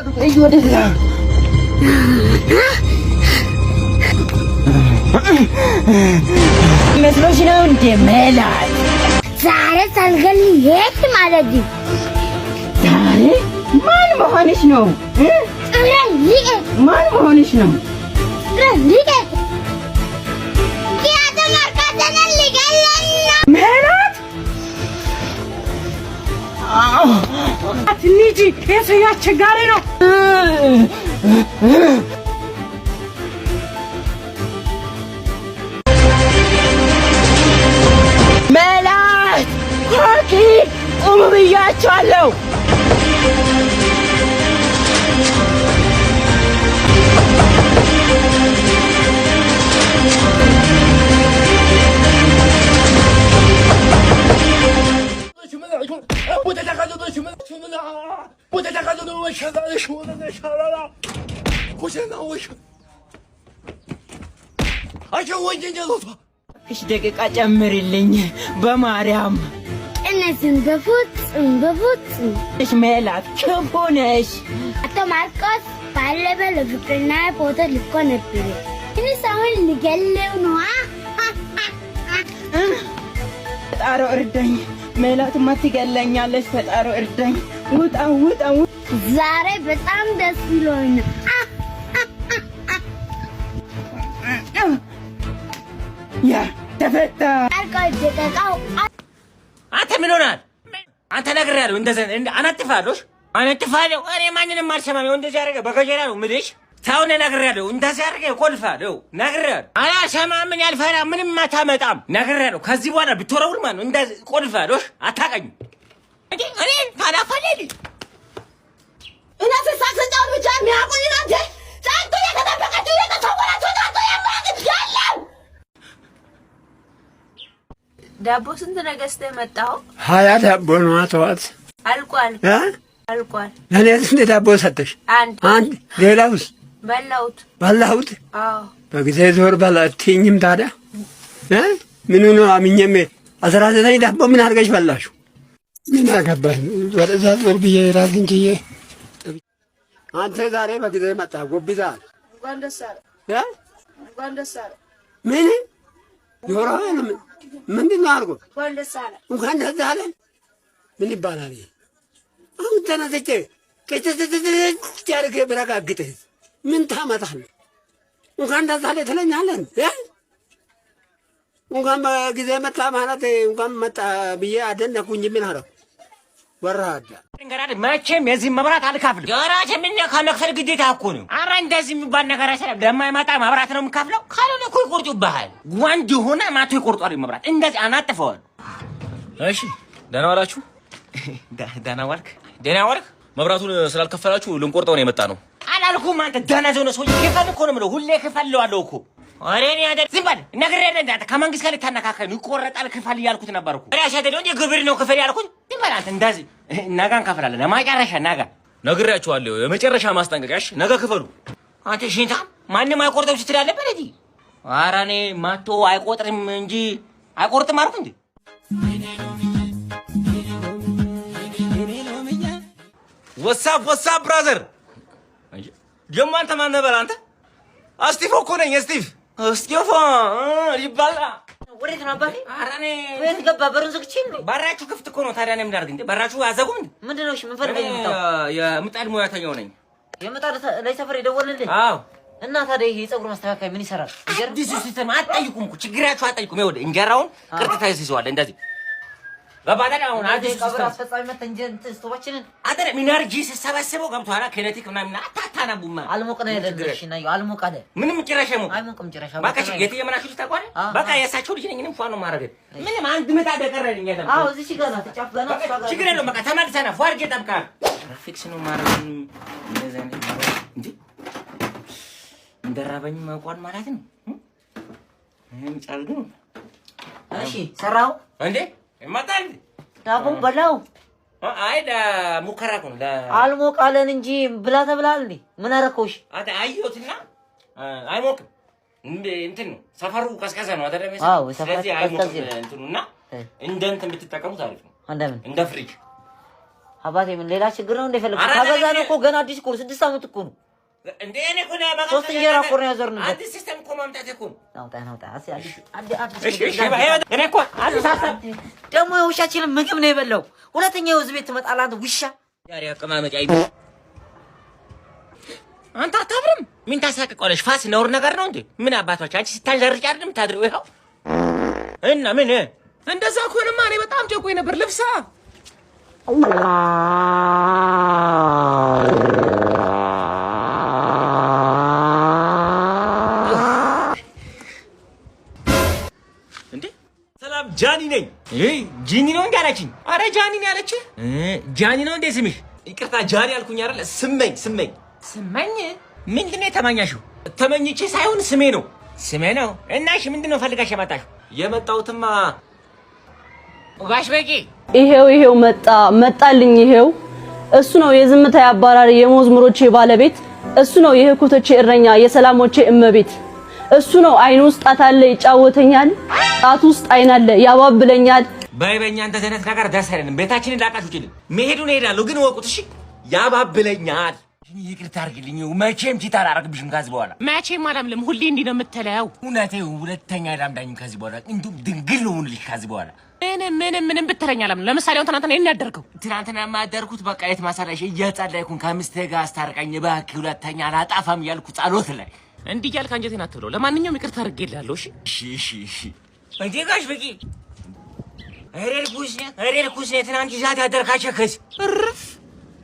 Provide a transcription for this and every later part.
እዩ ወደዛ። መስሎሽ ነው እንዴ ሜላት? ዛሬ ሳልገል የት ማለት ዛሬ ማን መሆንሽ ነው? ማን መሆንሽ ነው? ሜላት እንሂጂ። ይሄ አስቸጋሪ ነው። ሜላት ኮኪ ቁሙ ብያቸዋለሁ። እሽ ደቂቃ ጨምሪልኝ በማርያም። እነዚህን በፍጹም በፍጹም። እሽ ሜላት ክፉ ነሽ። አቶ ማርቆስ ባለፈ ለፍቅርና ፎቶ ልኮ ነበር። እኔስ አሁን ልገለው ነው። ፈጣሮ እርዳኝ። ሜላትማ ትገለኛለች። ፈጣሮ እርዳኝ። ውጣ ውጣ። ዛሬ በጣም ደስ ብሎኝ ነው። ያ ተፈታ። ማርቆስ ደቂቃው አንተ ምን ሆናል? አንተ ነግሬሃለሁ። እንደዚህ አነጥፋለሁ አነጥፋለሁ። እኔ ማንንም አልሰማም። እንደዚህ አደረገ በገጀራ ነው የምልሽ። ተውን ነግሬሃለሁ። እንደዚህ አድርገህ እቆልፋለሁ። ነግሬሃለሁ። አልሰማም። እኔ አልፈራም። ምንም አታመጣም። ነግሬሃለሁ። ከዚህ በኋላ ብትወረውር ማለት ነው እንደዚህ እቆልፋለሁ። አታውቀኝም እንዴ እኔ ታላፋለህ እነሱ ሳክስጫውን ብቻ የሚያውቁኝ ነው እንጂ ጫንቱ እየተጠበቀችው እየተሰወረችው ጫንቱ የማያውቅ የለም። ዳቦ ስንት ነው ገዝተህ የመጣኸው? 20 ዳቦ ነዋ። ተዋት። አልቋል እ አልቋል። ለእኔ ስንት ዳቦ ሰጠሽ? አንድ። አንድ። ሌላውስ? በላሁት። በላሁት። አዎ። በጊዜ ዞር በላ አትይኝም ታዲያ እ ምኑ ነው አምኜም 19 ዳቦ ምን አድርገሽ በላሽው? ምን አገባኝ? ወደዛ ዞር ብዬ ራሴን ችዬ። አንተ ዛሬ በጊዜ መጣ ጎብዛል። እንኳን ደስ አለ። እ እንኳን ደስ አለ። ምን ጆሮህን ምንድን ነው አልኩህ? እንኳን ደስ አለ። እንኳን ደስ አለ ምን ይባላል? ይሄ አሁን ተነስቼ ቅጭጭጭጭ አድርጌ ብረጋግጥህ ምን ታመጣለህ? እንኳን ደስ አለ ትለኛለህ? እ እንኳን በጊዜ መጣ ማለት እንኳን መጣ ብዬ አደነኩኝ። ምን አለው ወራዳ እንገራለን። መቼም የዚህ መብራት አልካፍልም። የራሴ ምን ከመክፈል ግዴታ እኮ ነው። ኧረ እንደዚህ የሚባል ነገር አይሰራም። ለማይመጣ መብራት ነው የምከፍለው። ካልሆነ እኮ ይቆርጡብሃል። ወንድ ሆነ ማቶ ይቆርጧል መብራት። እንደዚህ አናጥፈዋል። እሺ ደህና ዋላችሁ። ደህና ዋልክ፣ ደህና ዋልክ። መብራቱን ስላልከፈላችሁ ልንቆርጠው ነው የመጣ ነው። አላልኩም። አንተ ደህና ዘሆነ ሰውዬ ክፈል እኮ ነው የምለው። ሁሌ ክፈል እለዋለሁ እኮ። ኧረ እኔ አይደል ዝም በል ነግሬሃለሁ። እንደ አንተ ከመንግስት ጋር ልታነካከል ነው። ይቆረጣል ክፈል እያልኩት ነበር እኮ። ራሴ አይደል እንደ ግብር ነው ክፈል ያልኩት። ዝም በል አንተ። እንደዚህ ነገ እንከፍላለን። ለመጨረሻ ነገ ነግሬያችኋለሁ። የመጨረሻ ማስጠንቀቂያ። እሺ ነገ ክፈሉ። አንተ ሽንታም ማንም አይቆርጥም ስትል አለበት እንዴ? ኧረ እኔ ማቶ አይቆጥርም እንጂ አይቆርጥም አልኩ እንዴ? What's up, what's up brother። ደግሞ አንተ ማን ነበር? አንተ እስጢፎ እኮ ነኝ። እስጢፍ እስጢፎ ይባላ። ወዴት ነው አባቴ? ኧረ እኔ ወዴት ገባ? በሩን ዘግቼ እንዴ? በራችሁ ክፍት እኮ ነው። ታዲያ እኔ ምን ላድርግ እንዴ? በራችሁ አዘጉም እንዴ? ምንድን ነው? እሺ ምን ፈልገህ ነው የመጣኸው? የምጣድ ሙያተኛው ነኝ። የምጣድ ላይ ሰፈር የደወልንልህ? አዎ። እና ታዲያ ይሄ የፀጉር ማስተካከያ ምን ይሰራል? አዲሱ system አትጠይቁም እኮ ችግራችሁ አትጠይቁም። ይኸውልህ እንጀራውን ቅርጥ ታይዘዋለህ እንደዚህ ገባህ አይደል? አሁን አዲሱ ቀብር system አስፈጻሚ መተህ እንጀ እንትን ስቶቫችንን አይደለም energy ስሰበስበው ገብቶሃል። kinetic ምናምን አታታነቡማ። አልሞቅ ነው ያለን። እሺ እና አልሞቅ አለ። ምንም ጭራሽ አይሞቅም። አይሞቅም ጭራሽ። በቃ የትዬ ምናምን ልጅ ታውቀዋለህ? በቃ የእሳቸው ልጅ ነኝ። እኔም ፏ ነው የማደርገው። ምንም አንድ ምጣድ የቀረልኝ የለም። አዎ እዚህ ጋር ናት፣ ጫፍ ጋር ናት። እሷ ጋር ችግር የለውም። በቃ ተመልሰና ፏ አድርጌ እጠብቅሃለሁ። ፊክስ ነው የማደርገው። እንደዚህ አይነት እንዴ እንደራበኝ ማውቋል ማለት ነው። ይሄን ጫልዱ። እሺ ሰራው እንዴ ይመጣል። ዳቦ በላው። አይ ለሙከራ እኮ ነው። አልሞቅ አለን እንጂ ብላ ተብላል እንዴ? ምን አደረከው? እሺ አንተ አየሁትና አይሞቅም። እንትን ነው ሰፈሩ ቀዝቀዛ ነው አይደለም? አዎ ሰፈሩ ስለዚህ አይሞቅም ቀዝቀዝ እንትኑና እንደ እንትን ብትጠቀሙት አሪፍ ነው። እንደምን እንደ ፍሪጅ። አባቴ ምን ሌላ ችግር ነው እንደፈለኩ ኧረ ካገዛ ነው እኔ- እኮ ገና አዲስ እኮ ነው። 6 ዓመት እኮ ነው። እንዴ እኔ እኮ ነው በቃ ሶስት እንጀራ እኮ ነው ያዞርንበት። አዲስ system እኮ ማምጣት እኮ ነው። ናውጣ ናውጣ። አስ አዲስ አዲስ አዲስ እሺ እሺ፣ እኔ እኮ አዲስ ሀሳብ ደግሞ የውሻችንን ምግብ ነው የበላው። ሁለተኛ የውዝ ቤት ትመጣለህ አንተ ውሻ። ዛሬ አቀማመጥ አይ አንተ አታፍርም? ምን ታሳቅቀዋለሽ? ፋስ ነውር ነገር ነው እንዴ? ምን አባቶች አንቺ ስታንዘርጭ አይደል የምታድሪው? ይኸው እና ምን እንደዛ ከሆነማ እኔ በጣም ጨንቆኝ ነበር። ልብሳ እንዴ ሰላም ጃኒ ነኝ። ይህ ጂኒ ነው እንዴ አለችኝ? አረ ጃኒ ነው ያለችህ። ጃኒ ነው እንዴ ስምሽ? ይቅርታ ጃኒ አልኩኝ አይደል? ስመኝ ስመኝ ስመኝ ምንድን ነው የተመኛሽው? ተመኝቼ ሳይሆን ስሜ ነው። ስሜ ነው እና እሺ፣ ምንድን ነው ፈልጋሽ የመጣሽው? የመጣሁትማ ጋሽ በቂ ይሄው ይሄው መጣ መጣልኝ። ይሄው እሱ ነው የዝምታ አባራሪ የመዝሙሮቼ ባለቤት። እሱ ነው የህኩቶቼ እረኛ የሰላሞቼ እመቤት። እሱ ነው አይኑ ውስጥ ጣት አለ ይጫወተኛል፣ ጣት ውስጥ አይን አለ ያባብለኛል። በይ በእኛ እንደዚህ አይነት ነገር ደስ አይለንም። ቤታችንን ላቃችሁ ውጪልን። መሄዱን እሄዳለሁ፣ ግን እወቁት እሺ። ያባብለኛል። ይቅርታ አድርግልኝ። መቼም cheat አላረግብሽም ከዚህ በኋላ። መቼም አላምልም። ሁሌ እንዲህ ነው የምትለው። እውነቴ ሁለተኛ አላምዳኝም ከዚህ በኋላ። እንዲሁም ድንግል ነው የምሆንልሽ ከዚህ በኋላ። ምንም ምንም ምንም ብትለኝ አላምንም። ለምሳሌ አሁን ትናንትና ይሄን ያደርገው ትናንትና የማደርኩት በቃ የት ማሳለሽ እየጸለይኩን ከሚስቴ ጋር አስታርቀኝ እባክህ፣ ሁለተኛ አላጠፋም እያልኩ ጸሎት ላይ እንዲህ እያልክ አንጀቴን አትብለው። ለማንኛውም ይቅርታ አድርጌልሃለሁ። እሺ እሺ እሺ እሺ። እንዴ ጋሽ በቂ ኧረ እርኩስ ነህ፣ ኧረ እርኩስ ነህ። ትናንት ይዛት ያደርካቸው ከስ እርፍ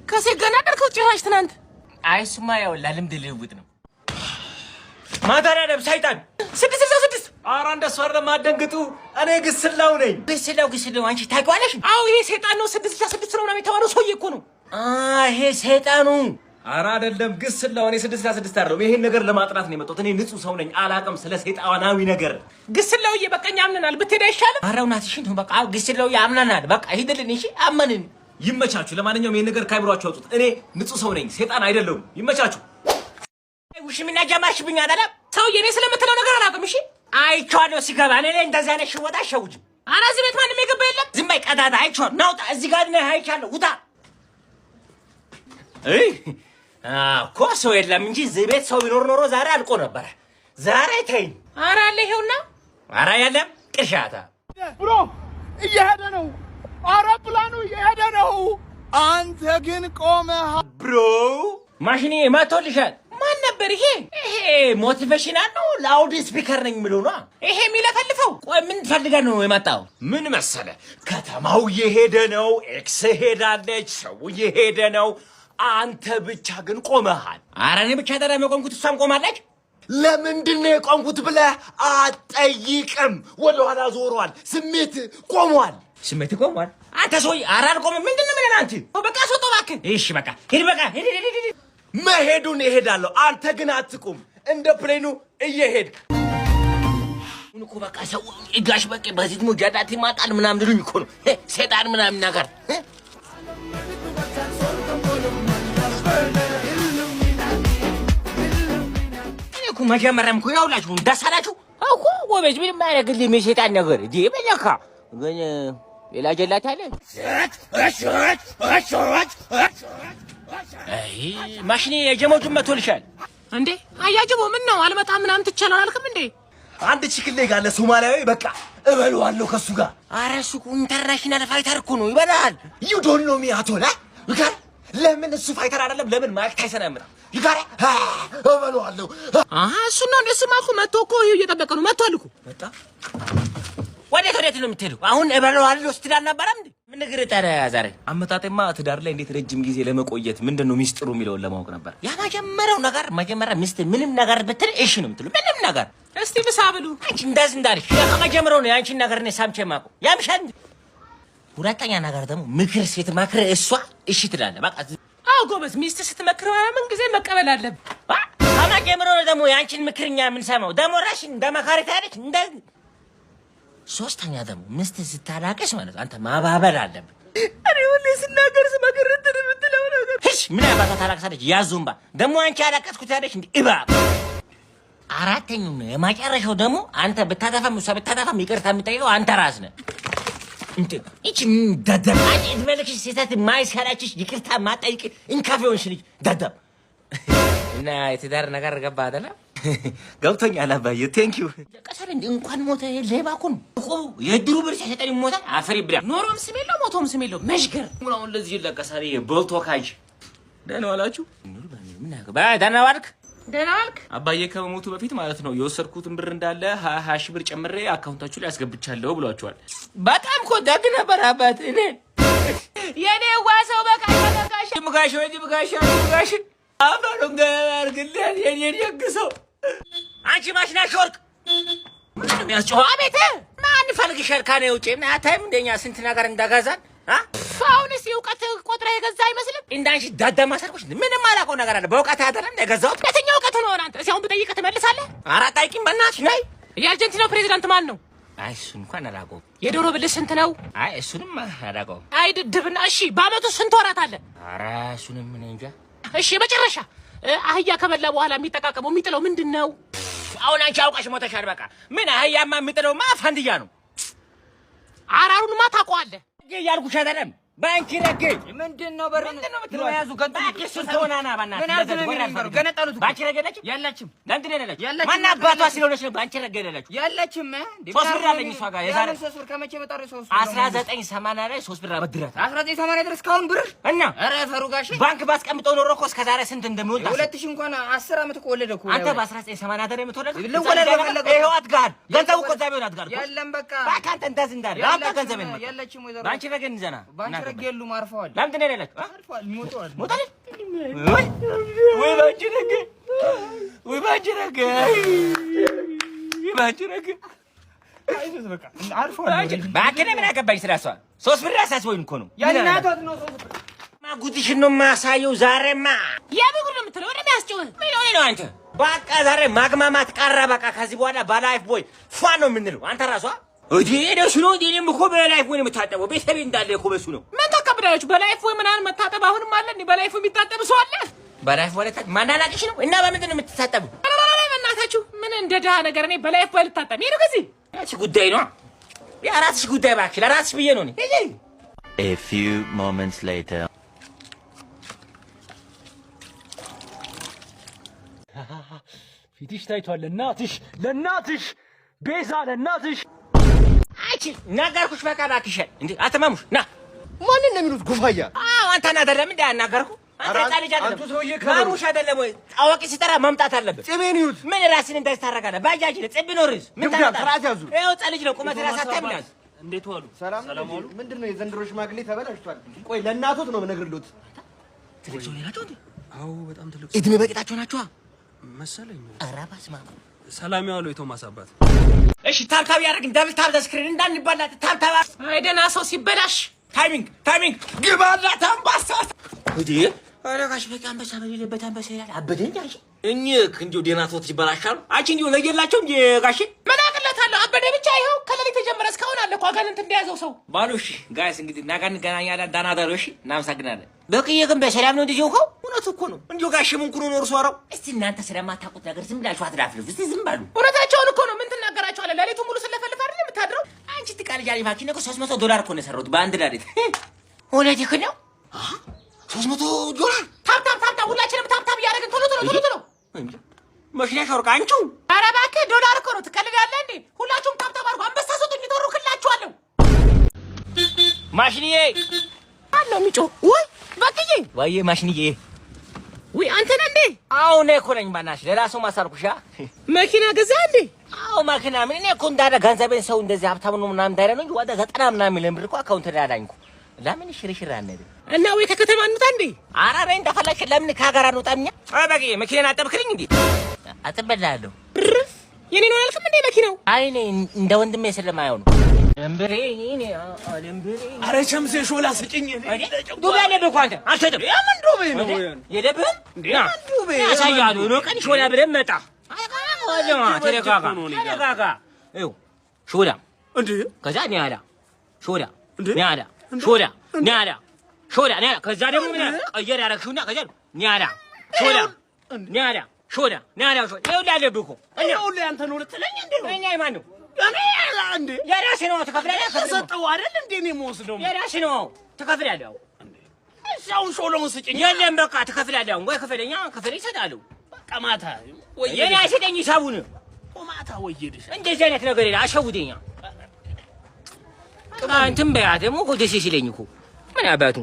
ከሴት ጋር ነው ያደርከው ጭራሽ ትናንት። አይ እሱማ ያው ለልምድ ልውውጥ ነው። ማታሪያ ሰይጣን 666 ኧረ እንደሱ አይደለም፣ አትደንግጡ። እኔ ግስላው ነኝ። ግስላው ግስላው አንቺ ታውቂዋለሽ? አዎ ይሄ ሰይጣን ነው። 666 ነው ምናምን የተባለው ሰውዬ እኮ ነው። ይሄ ሰይጣኑ። ኧረ አይደለም ግስላው፣ እኔ 666 አይደለም። ይሄን ነገር ለማጥናት ነው የመጣሁት። እኔ ንጹህ ሰው ነኝ፣ አላውቅም ስለ ሰይጣናዊ ነገር። ግስላውዬ በቃ እኛ አምነናል። ብትሄድ አይሻልም? ኧረ እውነትሽን ነው። በቃ ግስላው አምነናል። በቃ ሂድልን። እሺ አመንን። ይመቻችሁ። ለማንኛውም ይሄን ነገር ካይምሯችሁ አውጡት። እኔ ንጹህ ሰው ነኝ፣ ሰይጣን አይደለሁም። ይመቻችሁ። ውሽሚና ጀመርሽብኝ አይደለም? ሰውዬ እኔ ስለምትለው ነገር አላውቅም። እሺ አይቼዋለሁ ሲገባ። እኔ ላይ እንደዚህ አይነት ሽወጣ አሸውጅም። ኧረ እዚህ ቤት ማንም የገባ የለም። ዝም በይ ቀዳዳ። አይቼዋለሁ። ናውጣ እዚህ ጋር ነህ። አይቻለሁ። ውጣ። እይ እኮ ሰው የለም እንጂ እዚህ ቤት ሰው ቢኖር ኖሮ ዛሬ አልቆ ነበረ። ዛሬ ተይኝ። ኧረ አለ ይሄውና። ኧረ የለም ቅርሻታ Bro እየሄደ ነው። አውሮፕላኑ እየሄደ ነው። አንተ ግን ቆመህ። Bro ማሽኔ መቶልሻል። ማን ነበር ይሄ? ይሄ motivational ነው። Loud speaker ነኝ የሚለው ነው። ይሄ የሚለፈልፈው። ቆይ ምን ፈልገህ ነው የመጣው? ምን መሰለ፣ ከተማው እየሄደ ነው። Ex ሄዳለች፣ ሰው እየሄደ ነው። አንተ ብቻ ግን ቆመሃል። ኧረ እኔ ብቻ አይደለም የቆምኩት፣ እሷም ቆማለች። ለምንድን ነው የቆምኩት ብለህ አትጠይቅም። ወደኋላ ዞሯል። ስሜት ቆሟል። ስሜት ቆሟል። አንተ ሰውዬ፣ ኧረ አልቆምም። ምንድን ነው የምልህ አንተ? በቃ ስወጣ እባክህ። እሺ በቃ ሂድ፣ በቃ ሂድ፣ ሂድ፣ ሂድ፣ ሂድ። መሄዱን እሄዳለሁ። አንተ ግን አትቁም። እንደ plane ኑ እየሄድክ አሁን እኮ በቃ ሰው ጋሽ በቄ በዚህ ሙጃዳት ይማጣል ምናምን ልሉኝ እኮ ነው። ሰይጣን ምናምን ነገር እኔ እኮ መጀመሪያም እኮ ያውላችሁ ደስ አላችሁ እኮ ጎበዝ፣ ምንም አያደርግልህም የሰይጣን ነገር እንዴ በለካ ግን ሌላ ጀላት አለ። አይ ማሽኔ የጀመጁን መቶልሻል። እንዴ አያጅቦ ምን ነው አልመጣም ምናምን ትቻለሁ አላልክም እንዴ? አንድ chicken leg አለ ሶማሊያዊ። በቃ እበለዋለሁ ከሱ ጋር። ኧረ እሱ እኮ international fighter እኮ ነው፣ ይበላል። You don't know me at all you got ለምን እሱ fighter አይደለም? ለምን ማይክ ታይሰን አይመጣም? You got እበለዋለሁ። አሀ እሱ ነው እንዴ? እሱማ እኮ መጥቶ እኮ ይኸው እየጠበቀ ነው። መጥቷል እኮ። መጣ። ወዴት ወዴት ነው የምትሄደው? አሁን እበለዋለሁ ስትል አልነበረም እንዴ? ምን እግር ጠረ ዛሬ? አመጣጤማ ትዳር ላይ እንዴት ረጅም ጊዜ ለመቆየት ምንድን ነው ሚስጥሩ የሚለውን ለማወቅ ነበር። የመጀመሪያው ነገር መጀመሪያ ሚስት ምንም ነገር ብትል እሺ ነው የምትለው። ምንም ነገር እስቲ ምሳ ብሉ። አንቺ እንደዚህ እንዳልሽ ከመጀመሪያው ነው የአንቺን ነገር እኔ ሰምቼ የማውቀው። ያምሻል። ሁለተኛ ነገር ደግሞ ምክር ስትመክር እሷ እሺ ትላለህ። በቃ አዎ ጎበዝ፣ ሚስት ስትመክር ምን ጊዜ መቀበል አለብህ። ከመጀመሪያው ነው ደግሞ የአንቺን ምክር እኛ የምንሰማው። ደግሞ ራስሽን እንደ መካሪ ታያለች። እንደ ሶስተኛ ደግሞ ሚስት ስታላቅስ ማለት አንተ ማባበል አለብህ። እኔ ሁሌ ስናገር ስመክር እንትን የምትለው ነገር እሺ ምን አባቷ ታላቅሳለች? ያዙምባ ደግሞ አንቺ ያለቀስኩት ያለች እንደ እባብ። አራተኛው ነው የመጨረሻው ደግሞ አንተ ብታጠፋም እሷ ብታጠፋም ይቅርታ የምጠይቀው አንተ ራስህ ነህ። እንትን ይቺ ደደብ አንቺ እድሜ ልክሽ ስህተት የማይሰራችሽ ይቅርታ ማጠይቅ እንካፍ የሆንሽ ልጅ ደደብ። እና የትዳር ነገር ገባ አይደለ? ገብቶኛል አባዬ፣ thank you። ቀሰር እንደ እንኳን ሞተ ሌባ እኮ ነው እኮ የድሩ ብር ሲሰጠን ይሞታል። አፈር ይብላ። ኖሮም ስም የለው ሞቶም ስም የለው መሽገር። አሁን ለዚህ ይለቀሳል። ይሄ በልቶ ካጅ ደህና ዋላችሁ? ምን አገባ? ደህና ዋልክ? ደህና ዋልክ? አባዬ ከመሞቱ በፊት ማለት ነው የወሰድኩትን ብር እንዳለ 20 ሺህ ብር ጨምሬ አካውንታችሁ ላይ አስገብቻለሁ ብሏቸዋል። በጣም እኮ ደግ ነበር አባት። እኔ የኔ ዋሰው በቃሽ በቃሽ ድምጋሽ ወይ ድምጋሽ ድምጋሽ አፈሩን ገባ አድርግልህ የኔ ደግ ሰው። አንቺ ማሽና ሾርቅ ምንድን ነው የሚያስጮኸው? አቤት ማን ፈልግሻል? ካኔ ውጪ አታይም እንደኛ ስንት ነገር እንደገዛን አ? አሁንስ እውቀት ቆጥረህ የገዛ አይመስልም። እንዳንቺ ዳዳ ማሰርኩሽ ምንም አላውቀው ነገር አለ። በእውቀት አይደለም የገዛሁት። የትኛው እውቀት ነው አንተ? እስኪ አሁን ብጠይቅህ ትመልሳለህ? ኧረ አጠይቂኝ በእናትሽ ነይ። የአርጀንቲናው ፕሬዚዳንት ማን ነው? አይ እሱን እንኳን አላውቀውም። የዶሮ ብልት ስንት ነው? አይ እሱንም አላውቀውም። አይ ድድብና። እሺ በአመቱ ስንት ወራት አለ? ኧረ እሱንም እኔ እንጃ። እሺ የመጨረሻ አህያ ከበላ በኋላ የሚጠቃቀመው የሚጥለው ምንድን ነው? አሁን አንቺ አውቀሽ ሞተሻል። በቃ ምን አህያማ የሚጥለውማ ፋንድያ ነው። አራሩንማ ታውቀዋለህ። እያልኩሽ አይደለም ባንኪ ረጌ ምንድን ነው በር ምንድን ነው የምትለው? ያዙ ገንጥሉ። እባክህ እሱን ተወናና በእናትህ። ምን አድርገህ ነው የሚኖረው? ገነጠሉት እኮ። ባንቺ ረጌ የለችም? የለችም። ለምንድን ነው የሌለችው? የለችም። ማን አባቷ ስለሆነች ነው ባንቺ ረጌ የሌለችው? የለችም። እንዴ 3 ብር አለኝ እሷ ጋር የዛሬ ያንን 3 ብር ከመቼ በጣም 3 ብር 1980 ላይ 3 ብር አበድራት 1980 ድረስ እስካሁን ብር እና ኧረ ፈሩ ጋሼ ባንክ ባስቀምጠው ኖሮ እኮ እስከ ዛሬ ስንት እንደሚወልድ አስብ። 2000 እንኳን 10 ዓመት እኮ ወለደ እኮ። አንተ በ1980 አይደል የምትወለደው? ልወለድ በፈለገው። ይኸው አትጋል። ገንዘቡ እኮ እዛ ቢሆን አትጋል እኮ። የለም በቃ እባክህ አንተ እንደዚህ እንዳለ አምጣ ገንዘቤን በቃ። የለችም ወይዘሮ ባንቺ ረጌ እንዘና ባንቺ ረጌ የሉም፣ አርፈዋል። ለምንድን ነው የሌለችው? አርፈዋል፣ ሞተዋል። ሞታለች? ወይ ወይ ባንቺ ረጌ ወይ ባንቺ ረጌ ወይ ባንቺ ረጌ አይዞህ በቃ አርፈዋል። እባክህ እኔ ምን አገባኝ ስለ እሷ። 3 ብር አሳስቦኝ እኮ ነው። የእናቷት ነው 3 ብር። ጉድሽን ነው የማሳየው ዛሬማ። የምን ጉድ ነው የምትለው? ወደ የሚያስጨውህ ምን ሆነህ ነው አንተ? በቃ ዛሬ ማግማማት ቀረ። በቃ ከዚህ በኋላ በላይፍ ቦይ ፏ ነው የምንለው። አንተ ራሷ እዲ ደሱ ነው። እኔም እኮ በላይፍ ቦይ ነው የምታጠበው። ቤተሰቤ እንዳለ እኮ በሱ ነው። ምን ታካብዳላችሁ? በላይፍ ቦይ ምናምን መታጠብ አሁንም አለ እንዴ? በላይፍ ቦይ የሚታጠብ ሰው አለ? በላይፍ ቦይ ማናናቅሽ ነው። እና በምንድን ነው የምትታጠበው? ኧረ በእናታችሁ ምን እንደ ድሀ ነገር እኔ በላይፍ ቦይ ልታጠብ ይሄ ነው ከዚህ ያቺ ጉዳይ ነው። የራስሽ ጉዳይ እባክሽ፣ ለራስሽ ብዬ ነው እኔ። A few moments later. ፊትሽ ታይቷል። ለእናትሽ ለእናትሽ ቤዛ ለእናትሽ አንቺ ነገርኩሽ። በቃ እባክሽ እንዴ አትማሙሽ ና። ማንን ነው የሚሉት? ጉፋያ? አዎ አንተን አይደለም እንዴ አናገርኩህ? አንተ ህፃን ልጅ አይደለም። አንቱ ሰውዬ ከበሩ። ማሙሽ አይደለም ወይ? አዋቂ ሲጠራ መምጣት አለብህ። ጽሜን ይዩት። ምን ራስን እንደዚህ ታደርጋለህ? ባጃጅ ነህ፣ ጽብ ኖርስ ምን ድብዳብ፣ ታመጣለህ? ስርዓት ያዙ። ይኸው ህፃን ልጅ ነው። ቁመት ራስ አታይም እንዴ? እንዴት ዋሉ? ሰላም ነው። ምንድን ነው የዘንድሮ ሽማግሌ ተበላሽቷል። ቆይ ለእናቶት ነው የምነግርልዎት። ትልቅ ሰው ናቸው እንዴ? አዎ በጣም ትልቅ ሰው እድሜ በቂጣቸው ናቸዋ መሰለኝ። ኧረ በስመ አብ። ሰላም ያዋለው የቶማስ አባት። እሺ tap tap ያደርግን double tap the screen እንዳንባላት tap tap። አይ ደህና ሰው ሲበላሽ timing timing ግባላት አንበሳ እንዴ! ኧረ ጋሽ በቃ አንበሳ በሌለበት አንበሳ ይላል። አበደ እንዴ አንቺ? እኚህ እንዲሁ ደህና ሰዎች ይበላሻሉ። አንቺ እንዲሁ ለየላቸው እንዴ ጋሽ? ምን አቅለታለሁ? አበደ ብቻ ይኸው ከሌሊት የጀመረ እስካሁን አለ እኮ አጋንንት እንደያዘው ሰው። ባሉ እሺ guys እንግዲህ ነገ እንገናኛለን። ደህና ደሩ። እሺ እናመሰግናለን። በቅዬ ግን በሰላም ነው እንደዚህ እኮ እውነቱ እኮ ነው። እንዲሁ ጋሽ ምን ኩሩ ነው እርሱ አረው። እስቲ እናንተ ስለማታውቁት ነገር ዝም ብላችሁ አትላፍልፉ። እስቲ ዝም በሉ። እውነታቸውን እኮ ነው። ምን ትናገራቸዋለህ? ሌሊቱን ሙሉ ስለፈልፍ አይደል የምታድረው? አንቺ ትቃልጃለሽ እባክሽ። እኔ እኮ $300 እኮ ነው የሰራሁት በአንድ ሌሊት። እውነትህን ነው? $300 tap tap tap tap፣ ሁላችንም tap tap እያደረግን ቶሎ ቶሎ ቶሎ ቶሎ። መሽናሽ ወርቅ አንቺው። ኧረ እባክህ ዶላር እኮ ነው። ትቀልዳለህ እንዴ? ሁላችሁም tap tap አድርጉ። አንበሳ ስጡኝ፣ እተርክላችኋለሁ። ማሽንዬ ማን ነው የሚጮህ? ወይ በቅዬ፣ ወይዬ ማሽንዬ። ወይ አንተ ነህ እንዴ? አዎ እኔ እኮ ነኝ። በእናትሽ ሌላ ሰው ማሳልኩሽ። መኪና ገዛ እንዴ? አዎ መኪና ምን እኔ እኮ እንዳለ ገንዘቤን ሰው እንደዚህ ሀብታም ነው ምናምን እንዳይለ ነው እንጂ ወደ 90 ምናምን ሚሊዮን ብር እኮ አካውንት ላይ አዳኝ እኮ። ለምን ሽርሽር አንሄድም? እና ወይ ከከተማ እንውጣ እንዴ? ኧረ እኔ እንደፈለግሽ ለምን ከሀገር አንወጣም እኛ? አይ በቅዬ መኪናን አጠብክልኝ እንዴ? አጥበላለሁ። እርፍ የኔ ነው አላልክም እንዴ መኪናው? አይ እኔ እንደ ወንድሜ ስለማየው ነው። ደንብሬ እኔ ደንብሬ። ኧረ ሸምሴ ሾላ ስጭኝ። ዱቤ አለብህ እኮ አንተ አልሰጥም። የምን ዱቤ ነው? የለብህም? እንዴ ምን ዱቤ? ያሳያሉ ነው ቀን ሾላ ብለን መጣ። ተረጋጋ ተረጋጋ። ይኸው ሾላ እንዴ፣ ከዛ ኒያላ ሾላ ኒያላ ሾላ ኒያላ ሾላ ኒያላ። ከዛ ደግሞ ምን ቀየር ያደረግሽውና ከዛ ኒያላ ሾላ ኒያላ ሾላ ኒያላ ሾላ። ይኸውልህ አለብህ እኮ ይኸውልህ አንተ ነው ልትለኝ እንዴ ነው? እኛ የማን ነው? እኔ እንዴ የራስህ ነው ትከፍላለህ። ተሰጠው አይደል እንዴ እኔ የምወስደው የራስህ ነው ትከፍላለህ። እሺ አሁን ሾላውን ስጭኝ። የለም በቃ ትከፍላለህ። አሁን ወይ ክፈለኛ፣ ክፈለኝ እሰጥሃለሁ። በቃ ማታ ወይ የኔ አይሰጠኝ ሂሳቡን። ማታ ወይ ሄድሽ እንደዚህ አይነት ነገር የለ አሸውደኛ። እንትን በያ ደግሞ እኮ ደስ ሲለኝ እኮ ምን አባቱ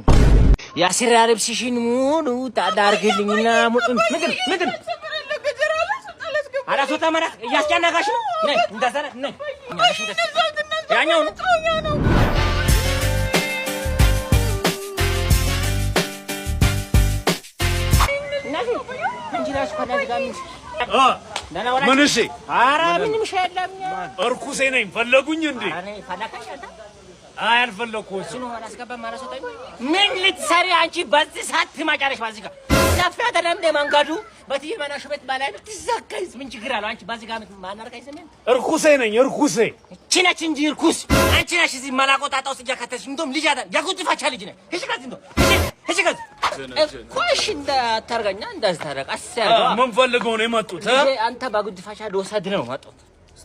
የአስራ ልብስሽን ሙሉ ታዳርግልኝና ምንድን ምንድን አላስወጣም አላት። እያስጨነቀሽ ነው። ነይ እንደዛ ነይ ያኛው ነው። ምን? እሺ ኧረ ምንም ሻይ የለም። እርኩሴ ነኝ። ፈለጉኝ እንዴ? አይ አልፈለኩህም። ምን ልትሰሪ አንቺ በዚህ ሰዓት ትመጫለሽ? በዚህ ጋር ሰፊ አይደለም እንደ መንገዱ በትዬ መናሽ ቤት በላይ ብትዘጋይስ ምን ችግር አለው? አንቺ በዚህ ጋር ማናርካይ ስምን እርኩሴ ነኝ። እርኩሴ እቺ ነች እንጂ እርኩስ አንቺ ነሽ። እዚህ መላቆጣጣ ውስጥ እያከተልሽ እንደውም ልጅ አይደል የጉድፈቻ ልጅ ነሽ። እሺ ከዚህ እንደው እሺ ከዚህ እኮ እሺ እንዳታርገኛ እንዳታረቅ አሰያለሁ። ምን ፈልገው ነው የመጡት? አንተ በጉድፈቻ ልወሰድ ነው መጡት።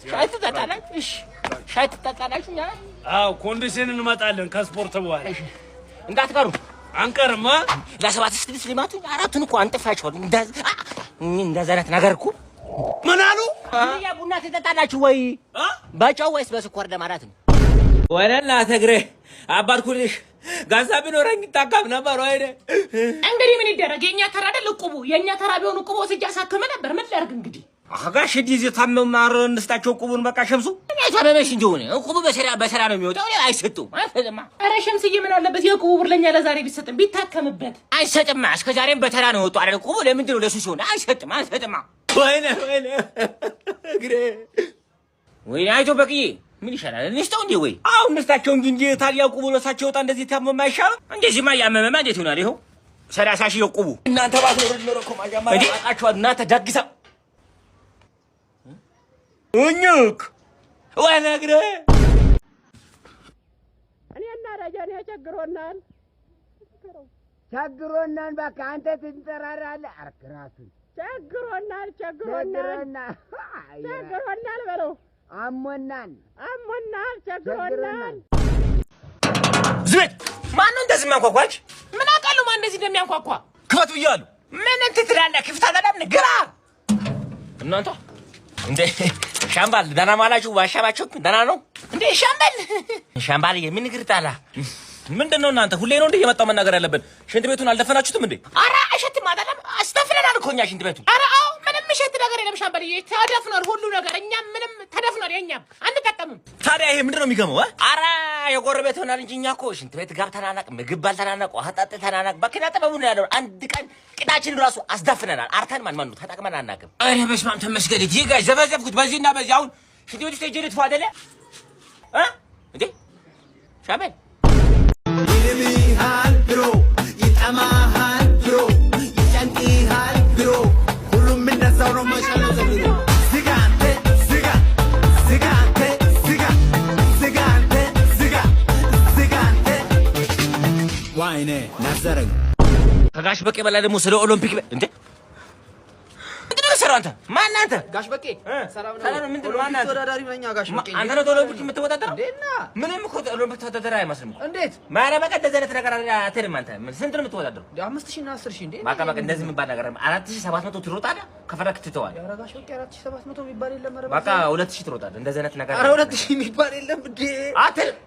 ሻይ ትጠጣላችሁ? እሺ ሻይ ትጠጣላችሁ? እኛ አዎ condition እንመጣለን ከስፖርት በኋላ እንዳትቀሩ። አንቀርም። ለሰባት ስድስት ሊማቱኝ አራቱን እኮ አንጥፋቸዋል። እንደዛ አይነት ነገር እኮ ምን አሉ? ቡና ትጠጣላችሁ ወይ በጨው ወይስ በስኳር ለማለት ነው። ወይኔ እናቴ እግሬ አባትኩልሽ ገንዘብ ቢኖረኝ ይታከም ነበር። ወይኔ እንግዲህ ምን ይደረግ? የእኛ ተራ አይደል እቁቡ። የእኛ ተራ ቢሆን እቁቡ ወስጄ አሳክመ ነበር። ምን ላድርግ እንግዲህ አጋሽ ዲዚ ታመው ማር እንስጣቸው እቁቡን በቃ ሸምሱ ታመመሽ እንደሆነ እቁቡ በስራ በስራ ነው የሚወጣው። አይሰጡም። አይሰጥማ። ኧረ ሸምስዬ ምን አለበት የእቁቡ ብር ለእኛ ለዛሬ ቢሰጥም ቢታከምበት። አይሰጥማ። እስከ ዛሬም በተራ ነው የወጡ አይደል? እቁቡ ለምንድን ነው ለሱ ሲሆን አይሰጥም። አይሰጥማ። ወይኔ ወይኔ እግሬ ወይኔ አይቶ በቅዬ ምን ይሻላል? እንስጠው እንዴ ወይ? አዎ እንስጣቸው እንጂ እንጂ ታዲያ እቁቡ ለሳቸው ወጣ እንደዚህ ታመም አይሻልም? እንደዚህማ እያመመማ እንዴት ይሆናል? ይኸው 30,000 እቁቡ እናንተ ባትኖሩ ኖሮ እኮ ማጃማ እንዴ አውቃችኋል። እናንተ ደግሳ እኝክ ወይኔ እግሬ እኔና ደጀኔ ቸግሮናል ቸግሮናል። በቃ አንተ ትንጠራራለህ። አርክ ራሱን ቸግሮናል ቸግሮናል ቸግሮናል በለው። አሞናል አሞናል ቸግሮናል። ዝቤት ማነው እንደዚህ የሚያንኳኳች? ምን አውቃለሁ ማን እንደዚህ እንደሚያንኳኳ። ክፈት ብያለሁ። ምን እንትን ትላለህ? ክፍት አይደለም ግራ እናንተ እንዴ ሻምባል ደህና ማላችሁ? ባሻባችሁ ደህና ነው እንዴ ሻምበል ሻምባል የምን እግር ጣላ? ምንድን ነው እናንተ ሁሌ ነው እንዴ እየመጣው መናገር ያለብን? ሽንት ቤቱን አልደፈናችሁትም እንዴ? ኧረ እሸትም አይደለም አስደፍነናል እኮ እኛ ሽንት ቤቱን። ኧረ አዎ ምንም እሸት ነገር የለም ሻምበልዬ፣ ተደፍኗል ሁሉ ነገር። እኛም ምንም ተደፍኗል፣ የእኛም አንጠቀምም። ታዲያ ይሄ ምንድን ነው የሚገመው? ኧረ የጎረቤት ሆናል እንጂ እኛ እኮ ሽንት ቤት ገብተን አናውቅም፣ ምግብ በልተን አናውቅም፣ ውሃ ጠጥተን አናውቅም። በኪነ ጥበቡ ነው ያለው። አንድ ቀን ቅጣችን ራሱ አስደፍነናል። አርተን ማን ማን ነው ተጠቅመን አናውቅም። ኧረ በስመ አብ ተመስገን። ይህ ጋር ዘበዘብኩት በዚህና በዚህ። አሁን ሽንት ቤት ውስጥ ሄጄ ልትፋ አይደለ እ እንዴ ሻምበል ይልምሃል ብሮ ይጠማሃል ብሮ ይጨንቅሃል ብሮ ሁሉም እንደዛው ነው መቻለው ዘንድሮ። ዝጋ አንተ ዝጋ ዝጋ አንተ ዝጋ ዝጋ አንተ ዝጋ ዝጋ አንተ ወይኔ ናዘረኝ። ከጋሽ በቄ በላይ ደግሞ ስለ ኦሎምፒክ እንዴ ምንድን ነው የምትሰራው አንተ? ማነህ አንተ? ጋሽ በቄ ሰላም ነው? ሰላም ነው። ምንድን ነው? ማነህ አንተ? ተወዳዳሪ ነኝ ጋሽ በቄ። አንተ ነው ኦሎምፒክ የምትወዳደረው? እንዴና ምንም እኮ ኦሎምፒክ ተወዳዳሪ አይመስልም እኮ። እንዴት? ማርያም በቃ እንደዚህ አይነት ነገር አትልም አንተ። ምን ስንት ነው የምትወዳደረው? 5,000 እና 10,000 እንዴ? በቃ በቃ እንደዚህ የሚባል ነገር 4,700 ትሮጣለህ፣ ከፈለክ ትተዋለህ። ኧረ ጋሽ በቄ 4,700 የሚባል የለም። ኧረ በቃ 2,000 ትሮጣለህ። እንደዚህ አይነት ነገር ኧረ 2,000 የሚባል የለም እንዴ? አትልም።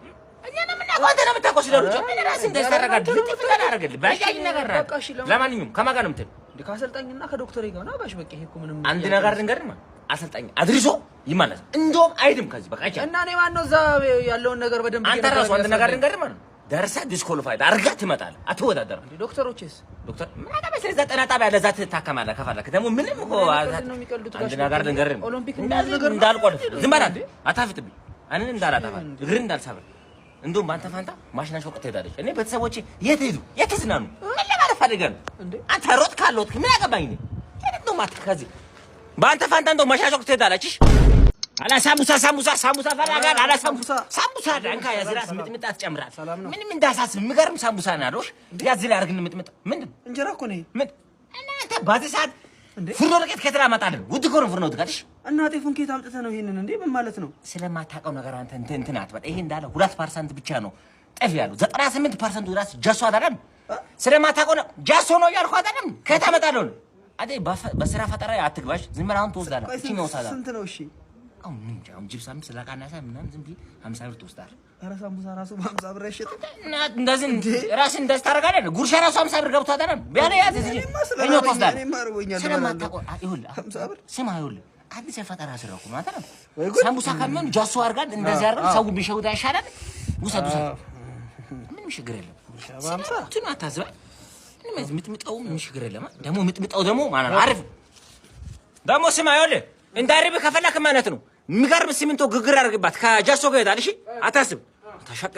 እኛ ነው የምናውቀው፣ አንተ ነው የምታውቀው። ስለ ሩጫ ምን ራስህ እንደዚህ ታደርጋለህ? ልጥፍ ታደርጋለህ። ባጃጅ ነገር ነው። በቃ እሺ፣ ለማንኛውም ከማን ጋር ነው የምትሄደው? እንዴ ከአሰልጣኝና ከዶክተሬ ጋር ነው ጋሽ በቄ። ይሄ እኮ ምንም አንድ ነገር ልንገርህ፣ አሰልጣኝ አድርሶ ይመለስ። እንደውም አይድም ከዚህ በቃ አይቻልም። እና እኔ ማነው እዛ ያለውን ነገር በደንብ አንተ ራሱ አንድ ነገር ልንገርህ ማለት ነው፣ ደርሰህ disqualified አድርገህ ትመጣለህ። አትወዳደርም። እንዴ ዶክተሮችስ? ዶክተር ምን አገባኝ ስለዛ ጤና ጣቢያ ለዛ ትታከማለህ። ከፈለክ ደግሞ ምንም እኮ ነው የሚቀልዱት አንድ ነገር ልንገርህ፣ ኦሎምፒክ እንደዚህ ነገር እንዳልቆልፍ ዝም በል አንተ፣ አታፍጥብኝ። እኔን እንዳላጠፋ እግርህን እንዳልሰብር። እንደውም በአንተ ፋንታ ማሽናሽ ወቅት ትሄዳለች። እኔ ቤተሰቦቼ የት ሄዱ? የት ተዝናኑ? ምን ለማለት ፈልገህ ነው? አንተ ሮጥ ካልሮጥክ ምን አገባኝ እኔ? የት ነው ማታ ከዚህ በአንተ ፋንታ እንደው ማሽናሽ ወቅት ትሄዳለች። እሺ አላ ሳምቡሳ ሳምቡሳ ሳምቡሳ ፈላጋል አላ ሳምቡሳ ሳምቡሳ ዳንካ ያዝራስ ምጥምጣ ትጨምራለህ። ምንም እንዳሳስብ የሚገርም ሳምቡሳ ነው ያለው። ያዝ ላይ አድርግን ምጥምጣ ምንድን እንጀራ እኮ ነው። ምን እናንተ በዚህ ሰዓት ፍርኖ ዱቄት ከየት ላመጣልህ? ውድ እኮ ነው ፍርኖ ዱቄት። እሺ እና ጤፉን ከየት አምጥተህ ነው ይሄንን? እንዴ ምን ማለት ነው? ስለማታውቀው ነገር አንተ እንትን እንትን አትበል። ይሄ እንዳለ 2% ብቻ ነው ጤፍ ያለው፣ 98%ቱ ራስ ጀሶ አይደለም። ስለማታውቀው ነው ጀሶ ነው እያልኩህ አይደለም። ከየት አመጣለሁ ነው? አንተ በስራ ፈጠራ አትግባሽ። ዝም ብለህ አሁን ትወስዳለህ። ቆይ እቺ ነው ወሳዳ። ስንት ነው? እሺ አሁን ምን እንጃ፣ አሁን ጅብሳም ስለቃናሳ ምናምን ዝም ብዬ 50 ብር ትወስዳለህ። ኧረ ሳምቡሳ ራሱ በ50 ብር አይሸጥም። እና እንደዚህ ራስህን እንደዚህ ታደርጋለህ። ጉርሻ ራሱ 50 ብር ገብቶ አይደለም። ቢያለ ያዝ እዚህ እኔማ እኛው ስለራበኝ ትወስዳለህ። እኔማ እርቦኛል እበላለሁ። ስለማታውቀው ይኸውልህ፣ 50 ብር ስማ ይኸውልህ፣ አዲስ የፈጠራ ስራ እኮ ነው አይደለም። ወይ ጉድ! ሳምቡሳ ከሚሆን ጃሶ አድርጋል እንደዚህ አድርገን ሰው ቢሸውድ አይሻልም? ውሰድ ውሰድ፣ ምንም ችግር የለም። በ50? እንትኑ አታዝባ። ምንም አይዝ ምጥምጣው ምንም ችግር የለም። ደግሞ ምጥምጣው ደግሞ ማለት ነው አሪፍ ደግሞ ስማ ይኸውልህ፣ እንዳይርብህ ከፈለክ ማለት ነው የሚገርም ሲሚንቶ ግግር አድርግባት ከጃሶ ጋር ይሄዳል። እሺ አታስብ፣ ተሸቅሎ